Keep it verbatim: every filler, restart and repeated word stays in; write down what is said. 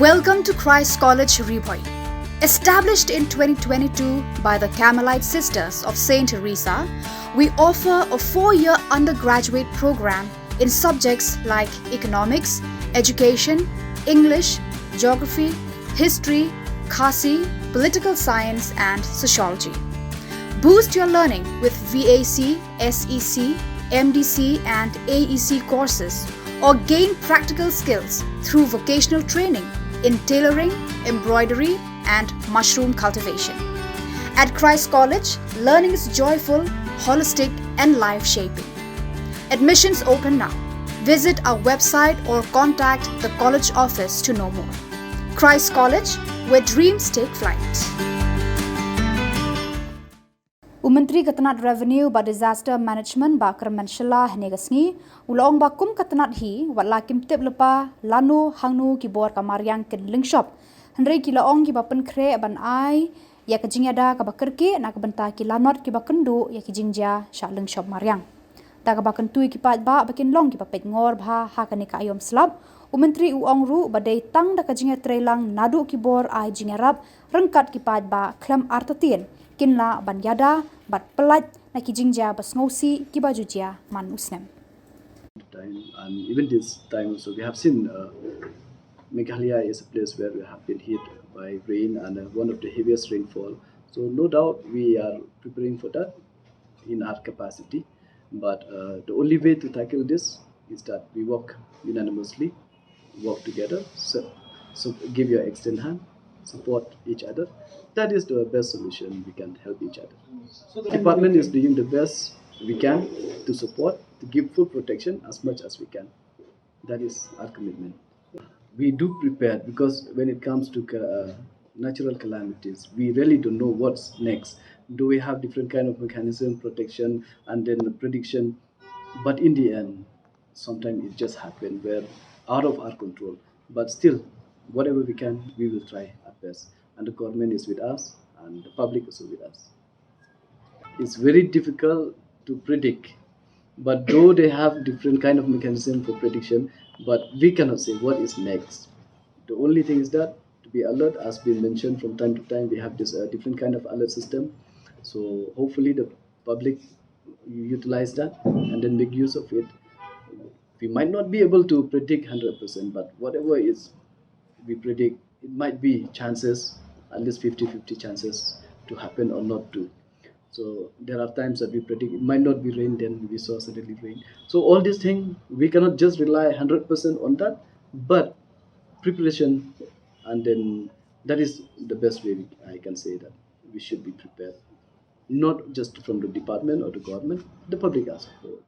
Welcome to Christ College Ri Bhoi. Established in twenty twenty-two by the Carmelite Sisters of Saint Teresa, we offer a four-year undergraduate program in subjects like economics, education, English, geography, history, Khasi, political science, and sociology. Boost your learning with V A C, S E C, M D C, and A E C courses, or gain practical skills through vocational training in tailoring, embroidery, and mushroom cultivation. At Christ College, learning is joyful, holistic, and life shaping. Admissions open now. Visit our website or contact the college office to know more. Christ College, where dreams take flight. U Myntri ka tnat Revenue bad Disaster Management, Bah Kyrmen Shylla, hynne ka sngi u la ong ba kum ka tnat hi, wat la kim tip lypa lano hangno ki bor ka mariang kin lyngshop, hynrei ki la ong kiba pynkhreh ban ai ïa ka jingïada kaba kyrkieh na ka bynta ki lanot kiba kynduh ïa ki jingjia shah lyngshop mariang. Da kaba kyntu ïa ki paidbah ba kin long kiba peitngor bha ha kane ka aïom slap, u Myntri u ong ruh ba dei tang da ka jingïatreilang naduh ki bor ai jingïarap ryngkat ki paidbah khlem artatien kin lah ban ïada bad pyllait na ki jingjia ba sngewsih kiba ju jia man u snem. Time, and even this time also, we have seen uh, Meghalaya is a place where we have been hit by rain and uh, one of the heaviest rainfall. So no doubt we are preparing for that in our capacity. But uh, the only way to tackle this is that we work unanimously, work together, so, so give your extend hand, support each other. That is the best solution we can help each other. So the department is doing the best we can to support, to give full protection as much as we can. That is our commitment. We do prepare because when it comes to uh, natural calamities, we really don't know what's next. Do we have different kind of mechanism, protection, and then prediction? But in the end, sometimes it just happened where out of our control. But still, whatever we can, we will try our best. And the government is with us, and the public is with us. It's very difficult to predict, but though they have different kind of mechanism for prediction, but we cannot say what is next. The only thing is that to be alert, as been mentioned from time to time, we have this uh, different kind of alert system. So hopefully the public utilize that and then make use of it. We might not be able to predict one hundred percent, but whatever is we predict, it might be chances, at least fifty fifty chances to happen or not to. So there are times that we predict it might not be rain, then we saw suddenly rain. So all these things, we cannot just rely one hundred percent on that, but preparation, and then that is the best way we, I can say that we should be prepared, not just from the department or the government, the public as a whole.